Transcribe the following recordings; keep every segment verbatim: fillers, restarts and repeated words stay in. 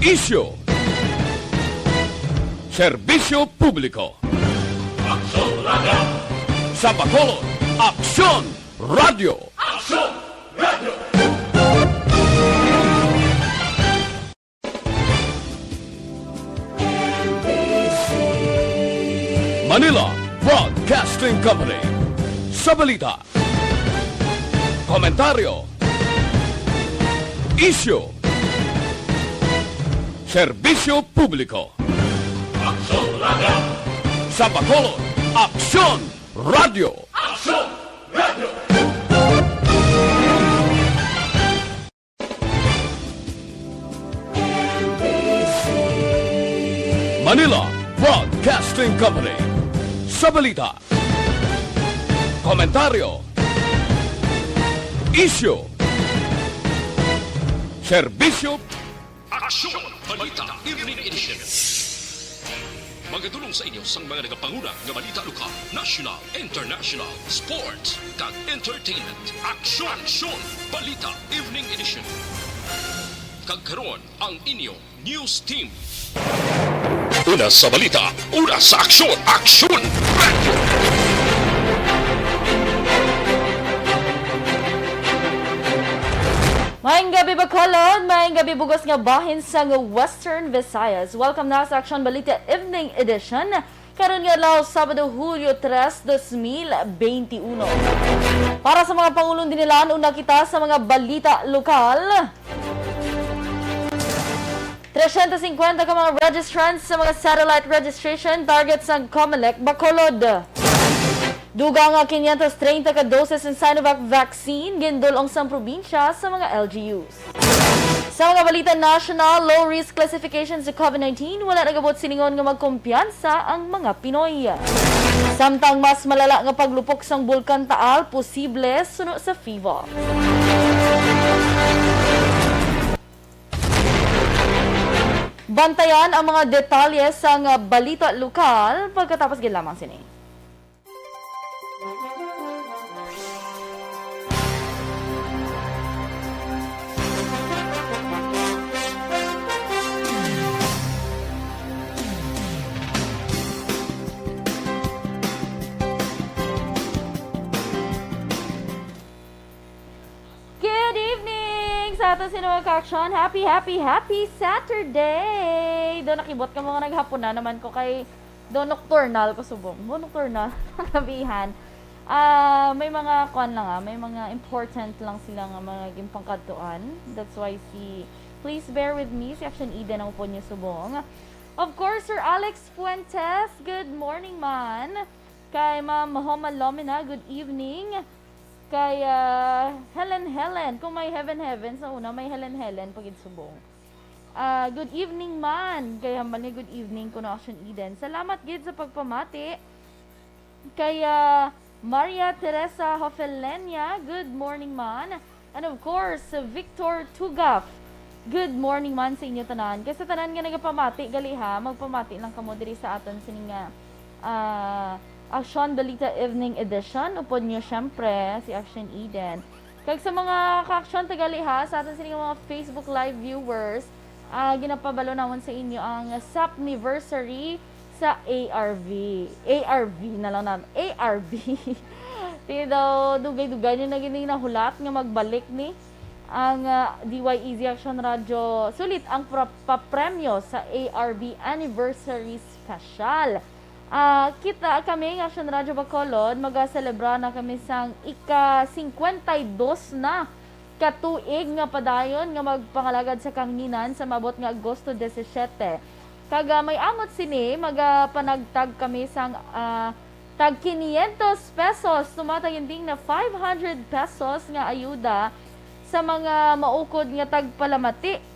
Isyu. Serbisyo publiko. Aksyon Radio. Sa Bacolod, Aksyon Radio. Aksyon Radio. Manila Broadcasting Company. Sa balita, komentaryo, isyu, serbisyo publiko. Aksyon Radio. Sa Bacolod, Aksyon Radio. Aksyon Radio. Manila Broadcasting Company. Sa balita, komentaryo, isyu, serbisyo. Aksyon Balita Evening Edition. Magadulong sa inyo sang mga nagapanguna nga balita lokal, national, international, sports, kag entertainment. Aksyon, Aksyon Balita Evening Edition. Kag karon, ang inyo news team. Una sa balita, una sa aksyon, Aksyon Radio. Maayong gabi, Bacolod. Maayong gabi, bug-os nga bahin sang Western Visayas. Welcome na sa Aksyon Balita Evening Edition. Karon nga adlaw, Sabado, Hulyo tres, dos mil benti uno. Para sa mga pangulong dinilaan, una kita sa mga balita lokal. Trescientos cincuenta ka mga registrants sa mga satellite registration target sang Comelec Bacolod. Dugang nga quinientos treinta ka doses ng Sinovac vaccine gindul-ong sang probinsya sa mga L G Us. Sa mga balita national, low risk classification sa COVID nineteen, wala nagabot silingon nga magkumpiyansa ang mga Pinoy. Samtang mas malala nga paglupok sang Bulkan Taal, posible suno sa FIVOL. Bantayan ang mga detalye sang balita lokal pagkatapos gid lamang sini. Good evening sa aton sini mga ka-aksyon. Happy, happy, happy Saturday! Do nakibot ka mga naghapon na naman ko kay do nocturnal ko subong. Mo nocturnal, gabihan. Ah, may mga kwan lang ah, may mga important lang sila nga mga ginpangkadtuan. That's why si, please bear with me, si Action Eden ang upod niyo subong. Of course, Sir Alex Fuentes, good morning man. Kay Ma'am Homa Lomina, good evening. Kay, ah, Helen Helen, kung may Heaven Heaven sa una, may Helen Helen pa gid subong. Ah, good evening man. Kay hambal niya, "Good evening," kuno Action Eden. Salamat gid sa pagpamati. Kay, ah, Maria Teresa Hofelenia, "Good morning man." And of course, Victor Tugaf, "Good morning man sa inyo tanan." Kay sa tanan nga nagapamati gali ha, magpamati lang kamo diri sa aton sini nga, ah, Action Balita Evening Edition. Upod niyo, syempre, si Action Eden. Kag sa mga ka-aksyon tagali ha, sa aton sini nga mga Facebook Live viewers, ah, ginapabalo namon sa inyo ang Sapniversary sa A R V. A R V na lang na, A R V. Ti daw, dugay-dugay niyo na gini nahulat nga magbalik ni ang, ah, D Y E Z Action Radio. Sulit ang pra-, papremyo sa A R V Anniversary Special. Ah, kita kami nga Action Radio Bacolod, magaselebra na kami sang ika singkwenta y dos na ka tuig nga padayon nga magpangalagad sa kahanginan sa maabot nga Agosto disisiete. Kag, ah, may amot sini, magapanagtag kami sang, ah, tag quinientos pesos, tumataginting na five hundred pesos nga ayuda sa mga maukod nga tagpalamati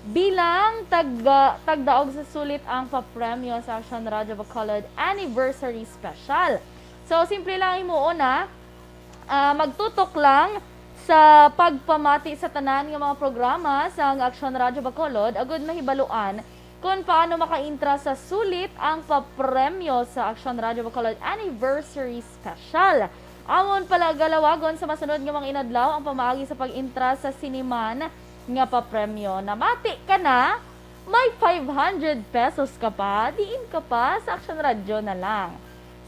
bilang tag-, tagdaog sa sulit ang papremyo sa Action Radio Bacolod Anniversary Special. So, simple lang ang himuon, ha. Ah, magtutok lang sa pagpamati sa tanan nga mga programa sang Action Radio Bacolod agud mahibaluan kon paano makaintra sa sulit ang papremyo sa Action Radio Bacolod Anniversary Special. Amon pala galawagon sa masunod nga mga inadlaw ang pamaagi sa pag-intra sa sini man nga papremyo. Namati ka na? May five hundred pesos ka pa, diin ka pa sa Aksyon Radyo na lang.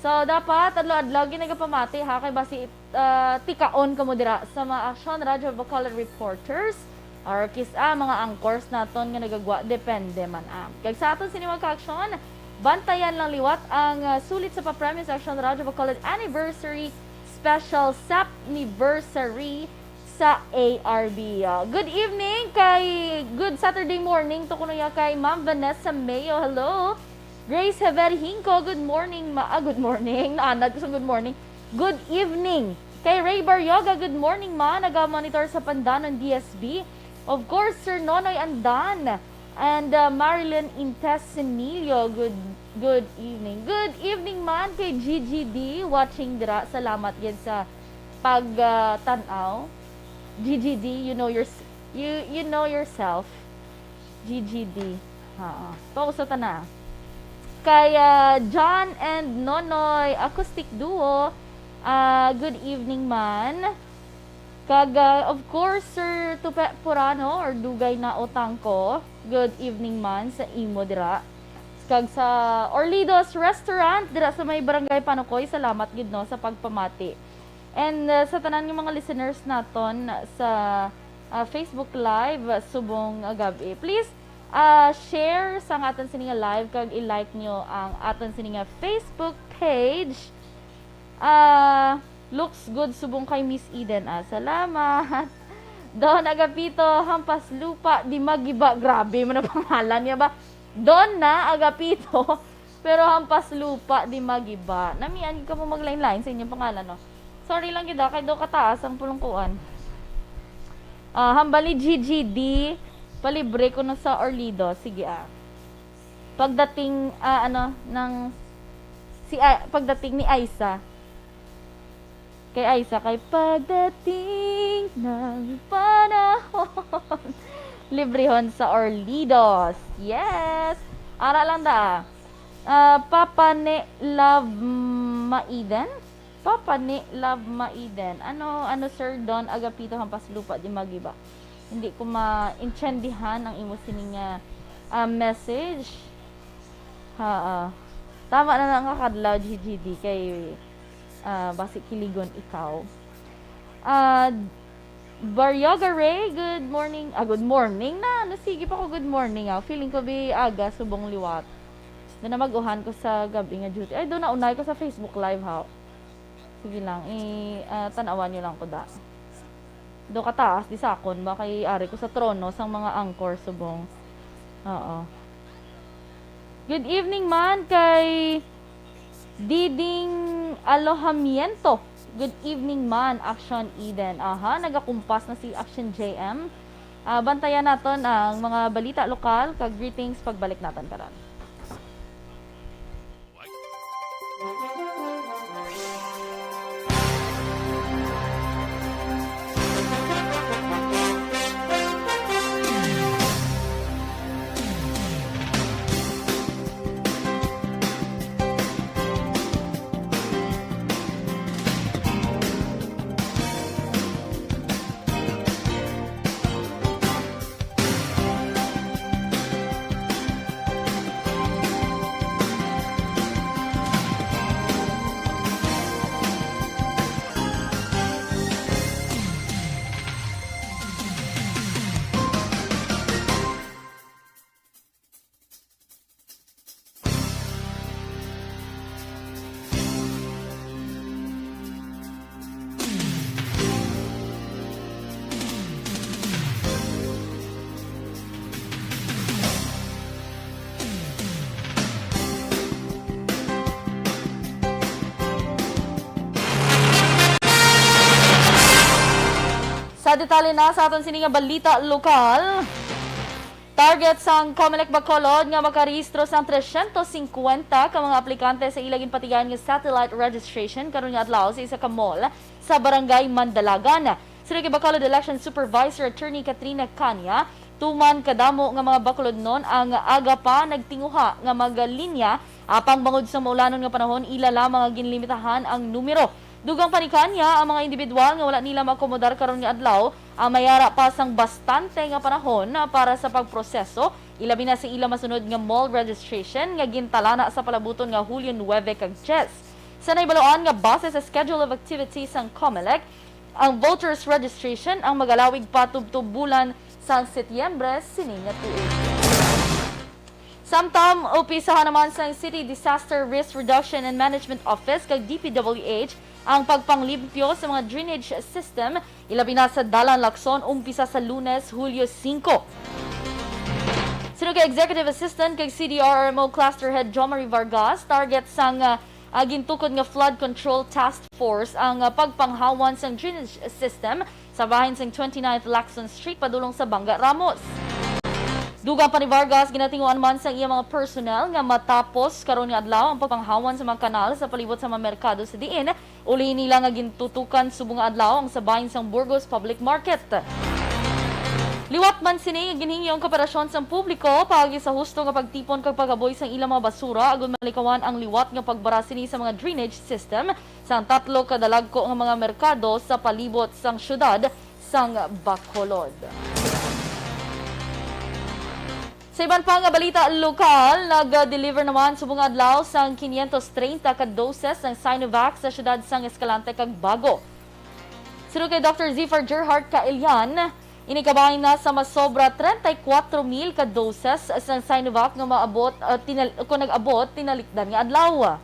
So, dapat adlaw-adlaw ginagapamati, ha, kay basi, ah, tikaon kamo dira sa mga Aksyon Radyo Bacolod reporters or kis-a mga anchors naton nga nagagwa, depende man, ah. Kag sa aton sini mga ka-aksyon, bantayan lang liwat ang, ah, sulit sa papremyo sa Aksyon Radyo Bacolod Anniversary Special Sepniversary sa A R B. Ah, good evening kay, good Saturday morning to kuno ya kay Ma'am Vanessa Mayo. Hello. Grace Javier Hinco, good morning, ma-, ah, good morning. Naanad ko sa good morning. Good evening. Kay Ray Barrioga, good morning, ma. Naga-monitor sa Pandanon, D S B. Of course, Sir Nonoy Andan and, uh, Marilyn Intesinillo, good, good evening. Good evening man kay G G D, watching dira. Salamat gid sa pag, uh, tan-aw. G G D, you know your, you, you know yourself. G G D. Oo. Focus sa tana. Kay, ah, John and Nonoy Acoustic Duo, ah, good evening man. Kag, ah, of course, Sir Tupe Purano or Dugay na Otangko, good evening man sa imo dira. Kag sa Orlidos Restaurant, dira sa may Barangay Panukoy, salamat gid, no, sa pagpamati. And, uh, sa tanan nga mga listeners naton sa, uh, Facebook Live, uh, subong, uh, gab-i, please, uh, share sa aton sini nga live kag i-like nyo ang aton sini nga Facebook page. Uh, looks good subong kay Miss Eden, ah. Salamat. Don Agapito, Hampas Lupa, di magiba. Grabe man ang pangalan niya ba? Don na Agapito. Pero Hampas Lupa, di magiba. Namian ka mo maglain-lain sa inyong pangalan, no? Sorry lang gid, ah, kay daw kataas ang pulungkuan. Ah, hambal ni G G D, palibre ko na sa Orlido. Sige, ah. Pagdating, ah, ano, ng, si, ah, pagdating ni Aisa. Kay Aisa, kay pagdating ng panahon. Librehon sa Orlidos. Yes! Ara lang da. Ah, Papa ni Love Maiden? Papa ni Love Maiden. Ano, ano, Sir Don Agapito, Hampas Lupa, di magiba. Hindi ko maintindihan ang imo sining nga, ah, message. Ha, ah. Tama na lang nga kadlaw, G G D, kay, ah, basi kiligon ikaw. Ah, Baryoga Ray, good morning. Ah, good morning na. Ano, sige pa ko, good morning, ah. Feeling ko, bi, aga, subong liwat. Doon na mag-uhan ko sa gabi nga duty. Ay, doon na unay ko sa Facebook Live, ha. Sige lang, i-, ah, tanawan nyo lang ko da. Do kataas, di sa akon, ba kay ari ko sa trono sang mga anchor, subong. Oo. Good evening man kay Diding Alojamiento. Good evening man, Action Eden. Aha, nagakumpas na si Action J M. Ah, bantayan naton ang mga balita lokal, kag greetings pagbalik naton karon. Sa detalye na sa aton sini nga balita lokal, target sang Comelec Bacolod nga makarehistro sang tresyentos singkwenta ka mga aplikante sa ila ginpatigayon nga satellite registration karon nga adlaw sa isa ka mall sa Barangay Mandalagan. Suno kay Bacolod Election Supervisor Attorney Katrina Cania, tuman kadamo nga mga Bacolodnon ang aga pa nagtinguha nga magalinya, apang bangod sa maulanon nga panahon, ila lamang nga ginlimitahan ang numero. Dugang pa ni Cania, ang mga individual nga wala nila maakomodar karon nga adlaw ang may ara pa sang bastante nga panahon para sa pagproseso, ilabi na sa ila masunod nga mall registration nga gintalana sa palabuton nga Hulyo nuebe kag diyes. Sa nahibaloan nga base sa schedule of activities sang Comelec, ang voters registration ang magalawig pa tubtob bulan sang Setyembre sini nga tuig. Samtang umpisahan naman sang City Disaster Risk Reduction and Management Office kag D P W H ang pagpanglimpyo sa mga drainage system, ilabi na sa Dalan Lacson, umpisa sa Lunes, Hulyo singko. Suno kay Executive Assistant kag C D R R M O Cluster Head Jomari Vargas, target sang, ah, ah, gintukod nga Flood Control Task Force ang, ah, pagpanghawan sang drainage system sa bahin sang twenty-ninth Lacson Street padulong sa Banga Ramos. Dugang pa ni Vargas, ginatinguan man sang iya mga personnel nga matapos karon nga adlaw ang pagpanghawan sa mga kanal sa palibot sa mga merkado sa diin uli nila nga gintutukan subong nga adlaw ang sa bahin sang Burgos Public Market. Liwat man sini nga ginhingyo ang kooperasyon sang publiko paagi sa husto nga pagtipon kag paghaboy sang ilang mga basura agud malikawan ang liwat nga pagbara sini sa mga drainage system sang tatlo ka dalagko nga mga merkado sa palibot sang siyudad sang Bacolod. Sa iban pa nga balita lokal, nag-deliver naman subong nga adlaw sang quinientos treinta ka doses sang Sinovac sa siyudad sang Escalante kag Bago. Suno kay Doctor Zifar Gerhard Kailian, ini kabahin na sa masobra treinta y cuatro mil ka doses sang Sinovac nga maabot, ah, tinal-, kung nag-abot tinalikdan nga adlaw.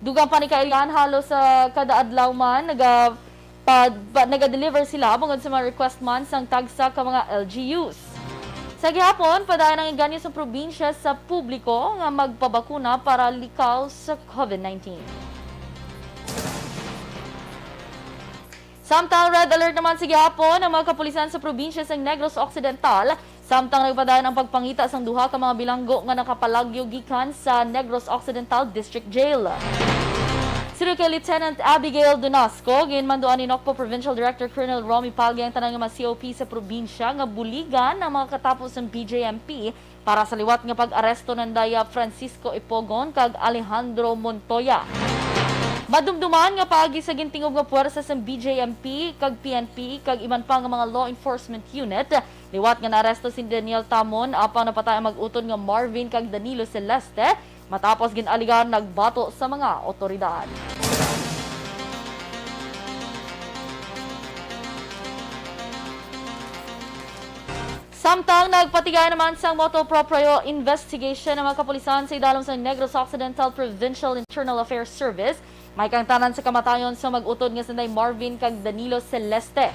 Dugang pa ni Kailian, halos sa kada adlaw man naga-, pa, pa, naga-deliver sila bangod sa mga request man sang tagsa ka mga L G Us. Sa gihapon, padayon ang inganyo sa probinsya sa publiko nga magpabakuna para likaw sa COVID nineteen. Samtang red alert naman sa gihapon ang mga kapulisan sa probinsya sa Negros Occidental, samtang nagpadayon ang pagpangita sang duha ka mga bilanggo nga nakapalagyo gikan sa Negros Occidental District Jail. Suno kay Lieutenant Abigail Donasco, ginmanduan ni Nocpo Provincial Director Colonel Romy Palge ang tanan nga mga C O P sa probinsya nga buligan ang mga katapo sang B J M P para sa liwat nga pag-aresto ni Daya Francisco Ipogon kag Alejandro Montoya. Madumduman nga paagi sa gintingob nga puwersa sang B J M P kag P N P kag iban pa nga mga law enforcement unit, liwat nga naaresto si Daniel Tamon apang napatay ang mag-utod nga Marvin kag Danilo Celeste matapos gin-alegar nagbato sa mga otoridad. Samtang nagpatigay naman sang motu proprio investigation ang mga kapulisan sa idalom sa Negros Occidental Provincial Internal Affairs Service, may kaangtanan sa kamatayon sa mag-utod nga sanday Marvin kag Danilo Celeste.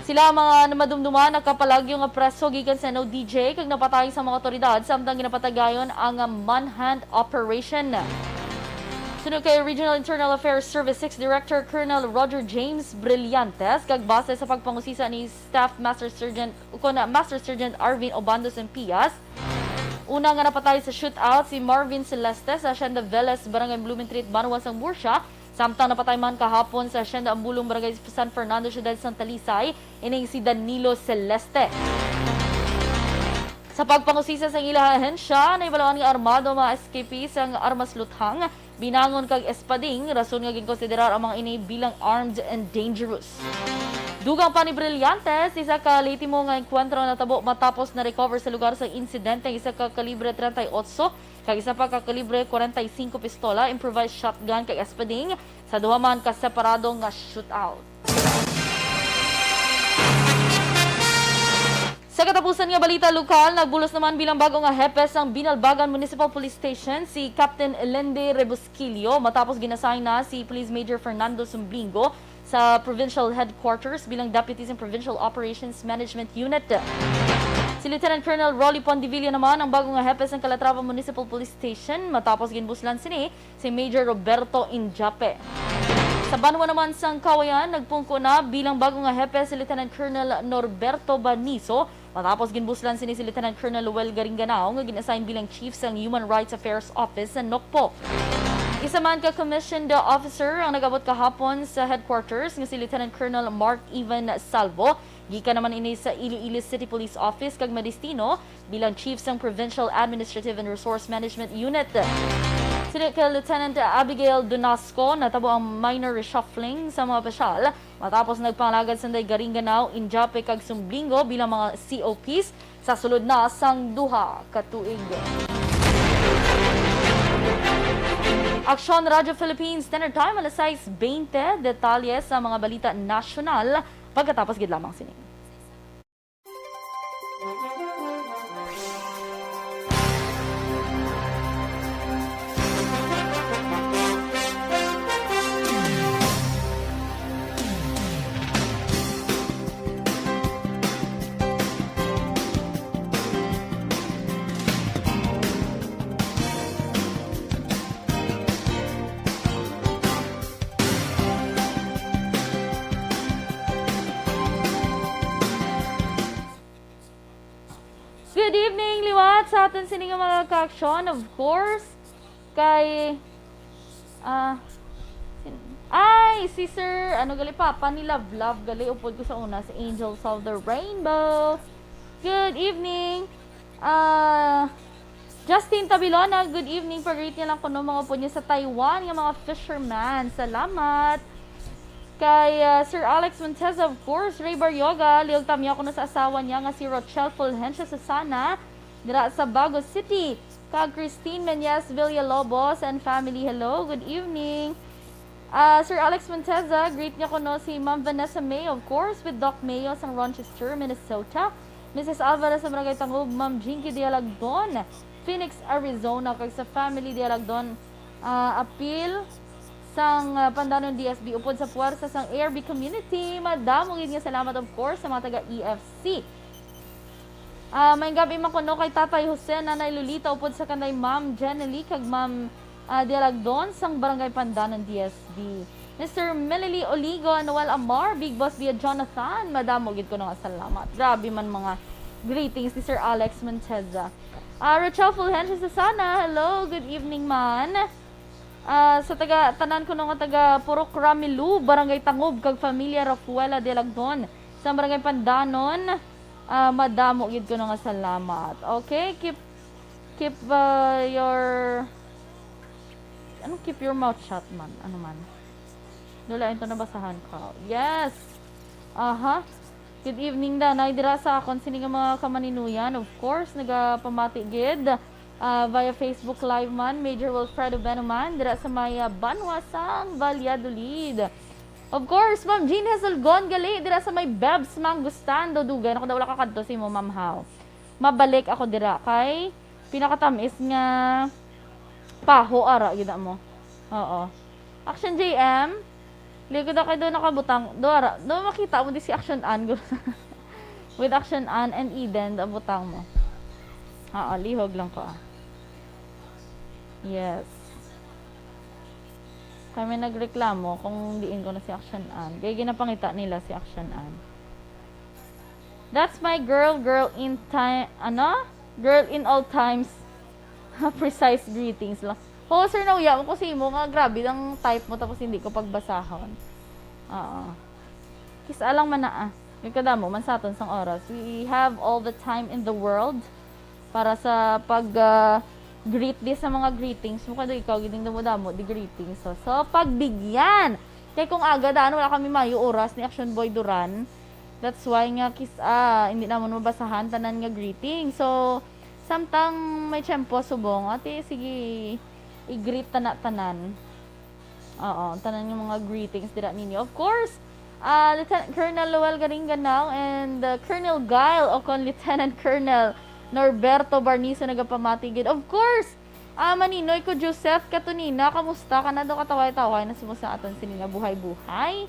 Sila ang mga madumduman nakapalagyo nga preso gikan sa N O D J kag napatay sa mga otoridad samtang ginapatigayon ang manhunt operation. Suno kay Regional Internal Affairs Service six Director Colonel Roger James Brillantes, kag base sa pagpangusisa ni Staff Master Sergeant, ukon na Master Sergeant Arvin Obando Sempias, una nga napatay sa shootout si Marvin Celeste sa Hacienda Velez, Barangay Blumentritt, Banwa sang Murcia, samtang napatay man kahapon sa Hacienda Ambulong, Barangay San Fernando, Siyudad sang Talisay, ining si Danilo Celeste. Sa pagpangusisa sang ila ahensya, nahibaluan nga armado ang mga S K P sang Armas Luthang. Binangon kag espading, rason nga ginkonsiderar ang mga ini bilang armed and dangerous. Dugang pa ni Brillantes, isa ka lehitimong enkwentro natabo matapos na-recover sa lugar sa insidente ang isa ka kalibre treinta y ocho kag isa pa ka kalibre kwarenta y singko pistola, improvised shotgun kag espading sa duha man ka separado nga shootout. Sa katapusan nga balita lokal, nagbulos naman bilang bago nga hepe sang Binalbagan Municipal Police Station si Captain Lende Rebusquillo matapos gin-assign na si Police Major Fernando Sumblingo sa Provincial Headquarters bilang Deputy sa Provincial Operations Management Unit. Si Lieutenant Colonel Rolly Pondevilla naman ang bago nga hepe sang Calatrava Municipal Police Station matapos ginbuslan sini si Major Roberto Injape. Sa banwa naman sang Cauayan, nagpungko na bilang bago nga hepe si Lieutenant Colonel Norberto Baniso matapos ginbuslan sini si Lieutenant Colonel Noel Garinganao nga gin-assign bilang Chief sang Human Rights Affairs Office sa Nocpo. Isa man ka commissioned officer ang nag-abot kahapon sa headquarters nga si Lieutenant Colonel Mark Ivan Salvo. Gikan naman ini sa Iloilo City Police Office kag madestino bilang Chief sang Provincial Administrative and Resource Management Unit. Sini kay Lieutenant Abigail Dunasco, natabo ang minor reshuffling sa mga opisyal matapos nagpangalagad sa Garinganao, Injape kag Sumblingo bilang mga C O Ps sa sulod na sang duha ka tuig. Aksyon Radyo Philippines, Dinner Time, alas sais bente. Detalye sa mga balita nasyonal pagkatapos gid lamang sini. Good evening, liwat sa aton sini nga mga kaaksyon. Of course, kay, ah, sin-, ay, si Sir, ano gali, Papa ni Love Love gali, upod ko sa una, si Angels of the Rainbow. Good evening. Ah, Justin Tabilona, good evening. Pa-greet niya lang kuno mga upod niya sa Taiwan nga mga fisherman. Salamat. Kay, ah, Sir Alex Monteza, of course, Ray Barrioga, liog tamya kuno sa asawa niya nga si Rochelle Fulgencio Susana, dira sa Bago City. Kag Christine Menyes Villalobos and family, hello, good evening. Ah, Sir Alex Monteza, greet niya kuno si Ma'am Vanessa May, of course, with Doc Mayo sang Rochester, Minnesota. Missus Alvarez sa Barangay Tangub, Ma'am Jinky Dialagdon, Phoenix, Arizona, kag sa family Dialagdon, ah, apil sang, ah, Pandanon D S B upod sa puwersa sang A R B community. Madamo gid nga salamat, of course, sa mga taga E F C. Ah, maayong gab-i man kuno kay Tatay Jose, Nanay Lolita, upod sa kanay Ma'am Jenny kag Ma'am, ah, Dialagdon sang Barangay Pandanon D S B. Mister Melily Oligo, Noel Amar, Big Boss Bia Jonathan, madamo gid kuno nga salamat. Grabe man mga greetings ni Sir Alex Monteza. Ah, Rochelle Fulgencio Susana, hello, good evening man. Ah, sa taga, tanan kuno nga taga Purok Ramilu, Barangay Tangub, kag Familia Rafuela Dialagdon, sa Barangay Pandanon, ah, madamo gid kuno nga salamat. Okay, keep, keep, ah, your, ano, keep your mouth shut man, ano man. Dula ito nabasahan ko. Yes. Aha. Good evening, Danay. Dira sa akon sini nga mga kamaninuyan, of course, nagapamati gid, ah, via Facebook Live man, Major Wilfredo Benuman, dira sa may, ah, banwa sang Valladolid. Of course, Ma'am Jean Hesulgon gali, dira sa may Bebs Mangustando. Dugay na ko daw wala kakadto sa imo, Ma'am, haw. Mabalik ako dira kay pinakatamis nga paho ara gid mo. Oo. Action J M. Ligo daw kay do nakabutang. Do ara, do makita mo di si Action Ann. With Action Ann and Eden, do butang mo. Oo, lihog lang ko, ah. Yes. Kami nagreklamo kung diin ko na si Action Ann. Kaya ginapangita nila si Action Ann. That's my girl, girl in time, ano? Girl in all times. Precise greetings lang. Oo, sir, nauya mo ko sa imo nga grabe ang type mo tapos hindi ko pagbasahon. Oo. Kis-a lang man na, ah. Yung kadamo man sa aton sang oras. We have all the time in the world para sa pag, ah, greet di sa mga greetings mo. Kaya ikaw, giding damo-damo, di greetings. So, so, pagbigyan. Kaya kung aga daan, wala kami mayo oras ni Action Boy Duran. That's why nga kis-, ah, hindi naman mabasahan tanan nga greeting. So, samtang may tiyempo, subong, ate, sige, i-greet ta na tanan. Oo, tanan nga mga greetings dira ninyo. Of course, ah, Lieutenant Colonel Lowell Garinganao and, ah, Colonel Guile, o kon Lieutenant Colonel Norberto Barnizo nagapamati gid. Of course, ah, Maninoy ko Joseph Katunina, kamusta ka na do? Kataway-taway na subong sa aton sini nga buhay-buhay.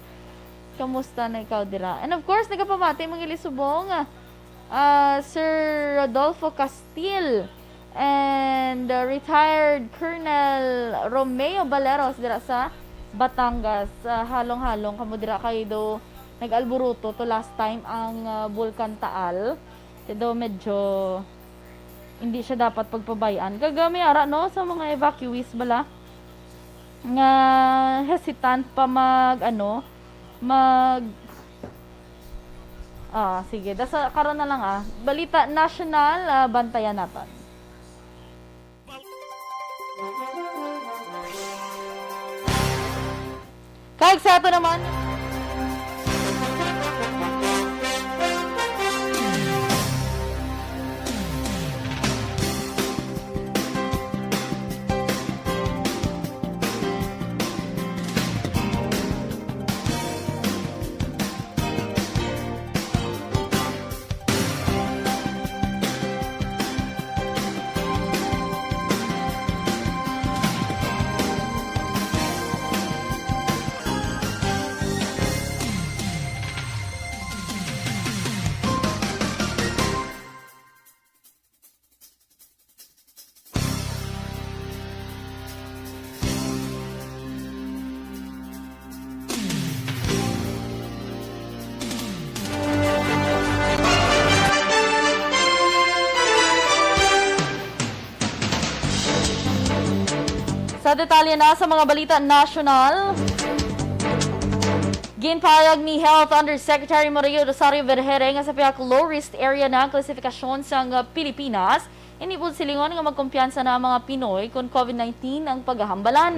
Kamusta na ikaw dira? And of course, nagapamati mga subong, ah, Sir Rodolfo Castil and, uh, retired Colonel Romeo Baleros dira sa Batangas. Ah, halong-halong kamo dira kay do nag-alburuto to last time ang, ah, Bulkan Taal. Kay do medyo hindi siya dapat pagpabay-an. Kag, ah, may ara, no, sa mga evacuees bala nga hesitant pa mag, ano, mag, ah, sige. Dasa, karon na lang, ah. Balita nasyonal, ah, bantayan naton. Ay, sa ato naman. Sa detalye na sa mga balita nasyonal, ginpahayag ni Health Undersecretary Maria Rosario Vergere nga sa pihak low risk area na ang klasifikasyon sang Pilipinas. Ini pod silingon nga magkumpiyansa na ang mga Pinoy kon COVID nineteen ang paghambalan.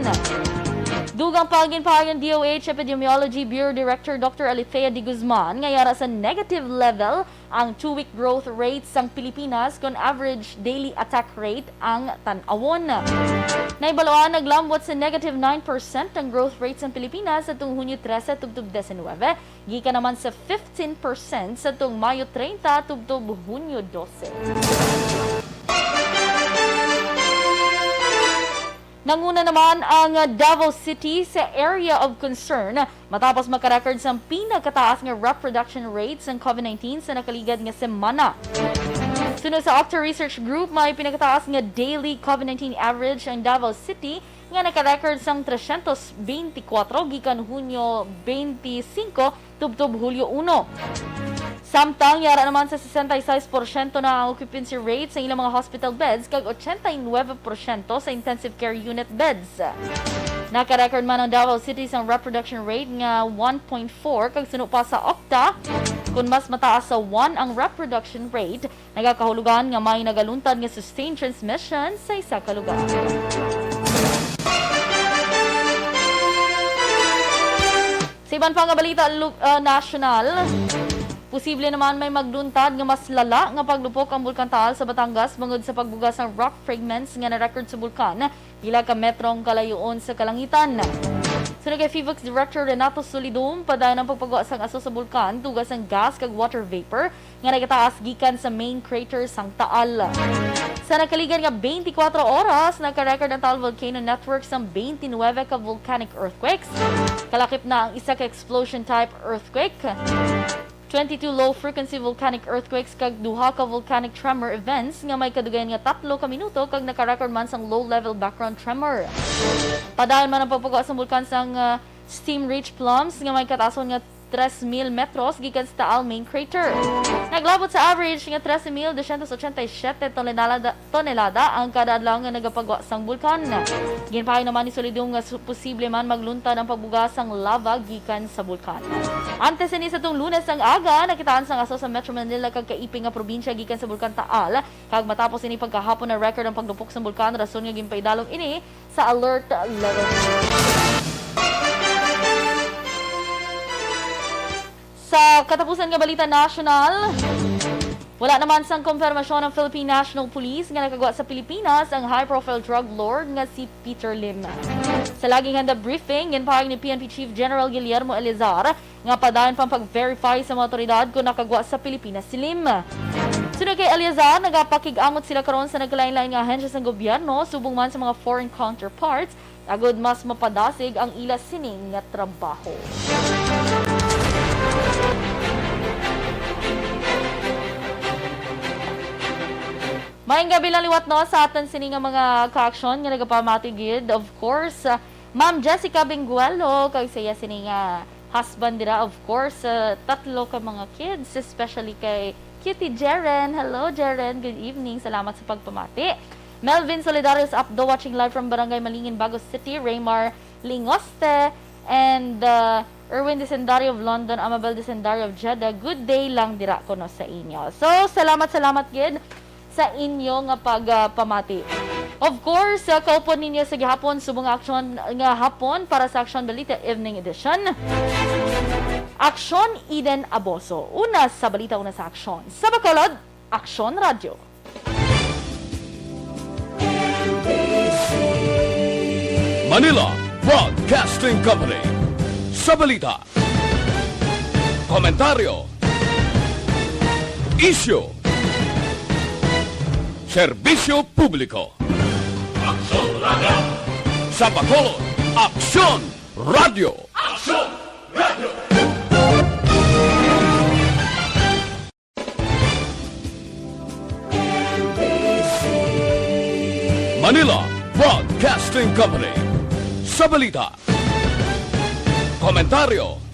Dugang pa, ginpahayag ni D O H Epidemiology Bureau Director Doctor Alithea de Guzman nga yara sa negative level ang two-week growth rate sang Pilipinas kon average daily attack rate ang tan-awon. Nahibaluan, naglambot sa negative nine percent ang growth rate sang Pilipinas atong Hunyo trese tubtob diecinuebe, gikan naman sa fifteen percent sa tung Mayo treinta tubtob Hunyo dose. Nanguna naman ang Davao City sa area of concern matapos makarecord sang pinakataas nga reproduction rate sang COVID nineteen sa nakaligad nga semana. Suno sa Octa Research Group, may pinakataas nga daily COVID nineteen average ang Davao City nga naka-record sang tresyentos beintikwatro gikan Hunyo beintisinko tubtob Hulyo uno. Samtang yara naman sa sesenta y seis porsyento na ang occupancy rate sa ilang mga hospital beds kag ochenta y nuebe porsyento sa intensive care unit beds. Naka-record man ang Davao City sang reproduction rate nga one point four kag suno pa sa Octa, kun mas mataas sa one ang reproduction rate, nagakahulugan nga may nagaluntad nga sustained transmission sa isa ka lugar. Sa iban pa nga balita lu-, ah, nasyonal, posible naman may magluntad nga mas lala nga paglupok ang Bulkan Taal sa Batangas bangod sa pagbuga sang rock fragments nga na-record sa bulkan pila ka metro ang kalayoon sa kalangitan. Suno kay PHIVOLCS Director Renato Solidum, padayon ang pagpagwa sang aso sa bulkan, dugang sang gas kag water vapor nga nagataas gikan sa main crater sang Taal. Sa nakaligad nga twenty-four oras, naka-record ang Taal Volcano Network sang twenty-nine ka volcanic earthquakes, kalakip na ang isa ka explosion type earthquake, twenty-two low-frequency volcanic earthquakes kag duha ka volcanic tremor events nga may kadugayan nga tatlo ka minuto kag naka-record man sang low-level background tremor. Padayon man ang pagpagwa sang bulkan sang, ah, steam-rich plumes nga may kataason nga tres mil metros gikan sa Taal main crater. Naglabot sa average nga trese mil dosyentos ochenta y siete tonelada, tonelada ang kada adlaw nga nagapagwa sang bulkan. Ginpahayag naman ni Solidum nga su-, posible man magluntad ang pagbuga sang lava gikan sa bulkan. Antes ini, sa tung Lunes ang aga, nakitaan sang aso sa Metro Manila kag kaiping nga probinsya gikan sa Bulkan Taal, kag matapos ini pagkahapon na-record ang paglupok sang bulkan, rason nga ginpaidalom ini sa alert level. Sa katapusan nga balita nasyonal, wala naman sang kumpirmasyon ang Philippine National Police nga nakagwa sa Pilipinas ang high-profile drug lord nga si Peter Lim. Sa laging handa briefing, ginpahayag ni P N P Chief General Guillermo Eleazar nga padayon pang pag-verify sa mga awtoridad kon nakagwa sa Pilipinas si Lim. Suno kay Eleazar, nagapakig-angot sila karon sa nagkalain-lain nga ahensya sang gobyerno subong man sa mga foreign counterparts agod mas mapadasig ang ila sining nga trabaho. Maayong gabi lang liwat, no, sa aton sini nga mga kaaksyon nga nagapamati gid, of course, ah, Ma'am Jessica Benguelo, kag sa iya sini nga husband dira, of course, sa tatlo ka mga kids, especially kay Cutie Jeren. Hello, Jeren. Good evening. Salamat sa pagpamati. Melvin Solidarius Apdo, watching live from Barangay Malingin, Bago City. Raymar Lingoste and, uh, Erwin Desendario of London, Amabel Desendario of Jeddah. Good day lang dira kuno sa inyo. So, salamat, salamat gid sa inyo nga pagpamati. Of course, uh, kaupod ninyo sa gihapon subong nga aksyon nga hapon para sa Aksyon Balita Evening Edition. Aksyon Eden Aboso. Una sa balita, una sa aksyon. Sa Bacolod, Aksyon Radyo. Manila Broadcasting Company. Sa balita, komentaryo, isyu, serbisyo publiko. Aksyon Radyo. Sa Bacolod, Aksyon Radyo. Aksyon Radyo. Manila Broadcasting Company. Sa balita, komentaryo,